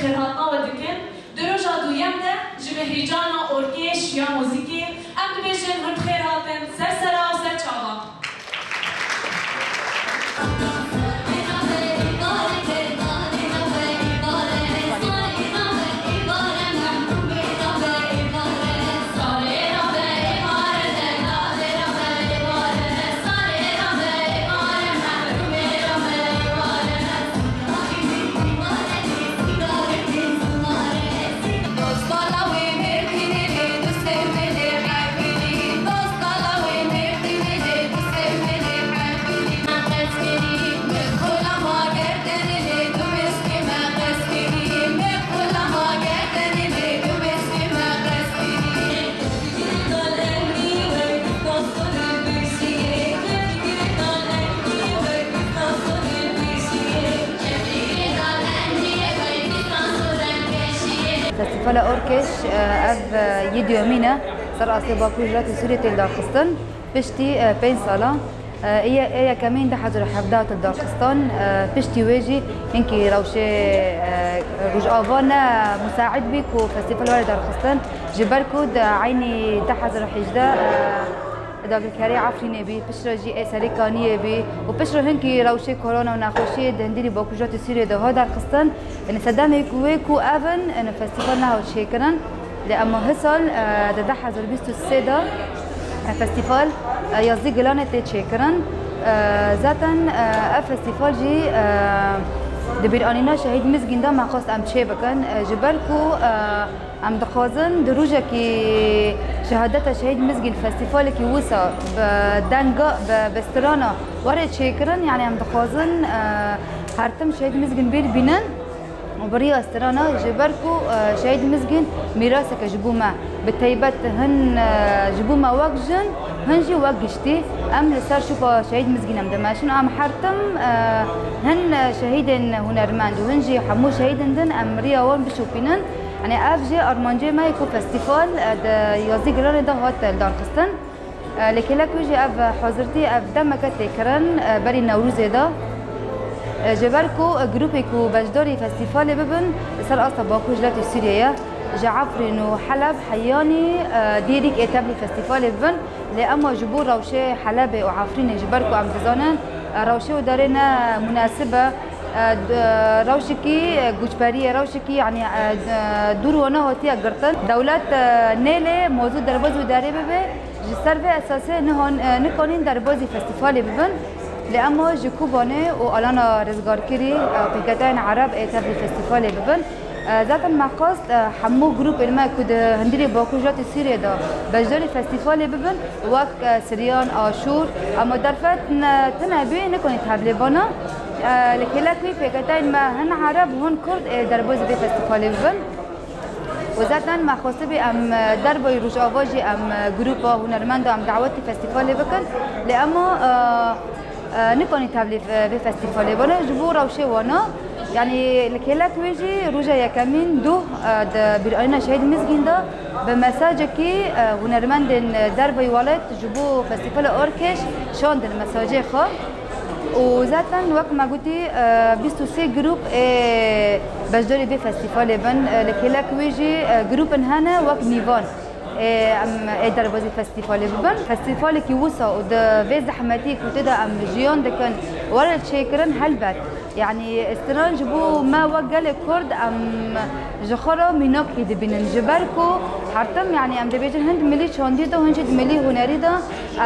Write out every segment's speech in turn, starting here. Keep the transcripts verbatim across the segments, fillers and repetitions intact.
Xêrhatina we dikin. Di roja duyem de ji bi heycana orkêş ya muzîkê em dibêjin hûn bi xêr hatin ser sera û ser çava. Festîvala Orkêş, e, ev, e, yê duyemîn e ser astê Bakur Jilatê Sûriyê tê lidarxistin. Piştî, e, pênc sala, e, ê ye-, ê yekemîn du hezar û hevdeh hat lidarxistin. E, piştî wê jî hinkî rewşê, e, Rojava ne musaîd bî ku festîval were darxistin. Ji ber ku di eynî du hezar û hejdeh, e, dagirkerê Efrînê bî, piştre jî ê serê Kaniyê bî û piştre hinkî rewşê korona û nexweşiyê di hundirî Bakur Jilatê Sûriyê de hat darxistin. Yanî sedemê ku wê ku ev in, yanî festîval nehat çêkirin. Lê ema hisal, e, di du hezar û bîst û sê de, e, festîval, e, Yazî Gilanê tê çêkirin. E, zaten, e, ev festîval jî, e, di bîranîna Şehîd Mizgîn de me xwest em çê bikin. E, ji ber ku, e, em dixwazin di rojekî şehadeta Şehîd Mizgîn festîvalekî wisa bi denga, bi, bi strana were çêkirin, yanî em dixwazin, e, her tim Şehîd Mizgîn bîr bînin. Û bi riya strana, ji ber ku, e, Şehîd Mizgîn mîraseke ji bo me, bi teybet hin, e, ji bo me wek jin, hin jî wek giştî, em li ser şûpa Şehîd Mizgîn em dimeşin. Em her tim, e, hin, e, şehîdên hunermend û hin jî hemû şehîdên din em riya wan bişopînin. Yanî ev jî armancê me ye ku festîval, e, di Yazî Gilanê de hat lidarxistin. E, li kêlek wê jî ev hazirtî, ev demeke tê kirin, e, berî Newrozê de. E, ji ber ku, e, grûpê ku beşdarî festîvalê bibin, li ser asta Bakur Jilatê Sûriyê ye. Ji Efrîn û Heleb heyanî, e, dêrîk ê tevlî festîvalê bibin. Lê ema ji bo rewşê Helebê û Efrînê, ji ber ku em dizanin, e, rewşê wê derê ne munasib e, e, d-, rewşekî, e, goçberî ye, rewşekî, yanî, e, d-, dûr û nehatiye girtin. Dewlet, e, nêlê mozû derbazî wê derê bibe. Ji ser vê esasê nihon-, e, nikanîn derbazî festîvalê bibin. Lê ema ji Kobanê û Alana Rizgarkirî, e, pêketayên Ereb ê tevlî festîvalê bibin. E, zaten me xwest, e, hemû grûpên me ku di hundirê Bakur Jilatê Sûriyê de beşdarî festîvalê bibin, wek, e, Siryan, Aşûr, ema derfet ne, tune bê nikanî tevlê bana. E, li kêlek wî pêketayên me hin Ereb, hin Kurd ê derbazî vê festîvalê bibin. Û zaten me xwestibî em, e, dervayî Rojava jî em, e, grûpa hunermenda em dawetî festîvalê bikin. Lê ema, e, e, nikanî tevlî vê, vê festîvalê bana ji bo rewşê wana. Yanî li kêlek wê jî roja yekemîn duh, e, di bîranîna Şehîd Mizgîn de bi mesajekî, e, hunermendên dervayî welat ji bo festîvala Orkêş şandin mesajê xwe. Û zaten wek me gotî, e, bîst û sê grûp ê beşdarî vê festîvalê bin. E, li kêlek wê jî, e, grûpên hene wek mîvan ê, em, ê derbazî festîvalê bibin. Festîvalekî wisa û di vê zehmetî ku tê de em jiyan dikin, were çêkirin helbet. Yanî stran ji bo me wek gelê Kurd em ji xwe re mînakî dibînin. Ji ber ku her tim, yanî em dibêjin hin di milî çandî de, hin jî di milî hunerî de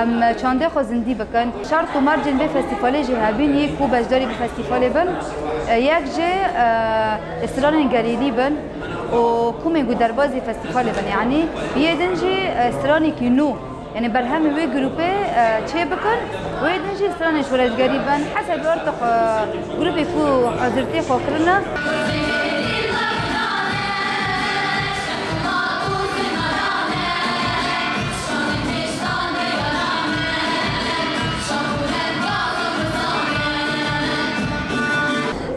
em çandê xwe zindî bikin. Şert û mercên vê festîvalê jî hebîn yê ku beşdarî bi festîvalê bin. E, yek jê, e, stranên gerîlî bin û kumên ku derbazî festîvalê bin. Yanî yê din jî, e, stranekî nû. Yanî berhemê wê grûpê, e, çê bikin, wê din jî stranên şoreşgerî bin. Hesebê ortiq, e, grûpê ku hazirtiyê xwe kirine.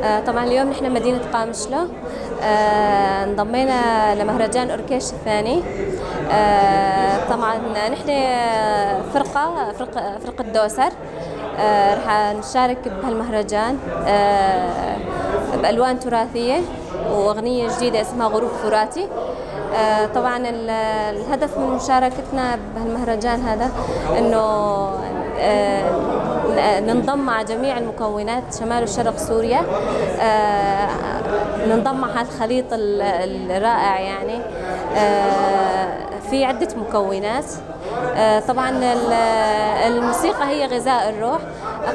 آه، طبعًا اليوم نحن مدينة قامشلو. آه، انضمينا لمهرجان أوركيش الثاني. آه، طبعًا نحن فرقة، فرق-، فرقة دوسر. آه، رح نشارك بهالمهرجان، آه، بألوان تراثية. وأغنية جديدة اسمها غروب فراتي. آه، طبعًا ال-، الهدف من مشاركتنا بهالمهرجان هذا إنه، آه، ن-، ننضم مع جميع المكونات شمال وشرق سوريا، آه، ننضم مع هالخليط ال-، الرائع يعني. آه، في عدة مكونات. آه، طبعًا ال-، الموسيقى هي غذاء الروح.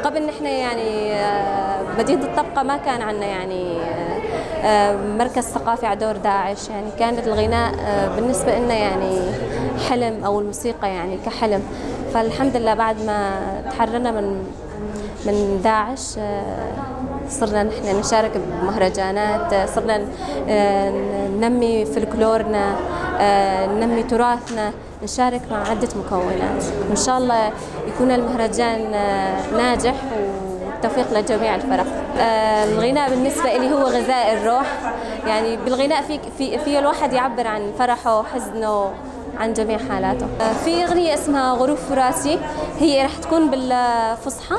قبل نحن يعني، آه، مدينة الطبقة ما كان عنا يعني، آه، آه، مركز ثقافي على دور داعش، يعني كانت الغناء، آه، بالنسبة لنا يعني حلم، أو الموسيقى يعني كحلم. فالحمد لله بعد ما تحررنا من، من داعش، آه، صرنا نحن نشارك بمهرجانات، آه، صرنا ن-، آه، ننمي فلكلورنا، آه، ننمي تراثنا، نشارك مع عدة مكونات. إن شاء الله يكون المهرجان، آه، ناجح، والتوفيق لجميع الفرق. آه، الغناء بالنسبة إلي هو غذاء الروح، يعني بالغناء في، في، في الواحد يعبر عن فرحه، حزنه، عن جميع حالاته. آه، في أغنية اسمها غروب فراتي، هي رح تكون بالفصحى،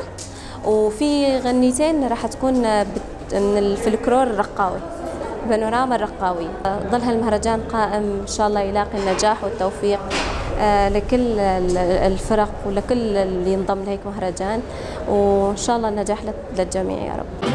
وفي غنيتين رح تكون بت-، من الفلكلور الرقاوي، بانوراما الرقاوي. ظل هالمهرجان قائم، إن شاء الله يلاقي النجاح والتوفيق، آه، لكل ال-، الفرق ولكل اللي ينضم لهيك مهرجان، وإن شاء الله النجاح لل-، للجميع يا رب.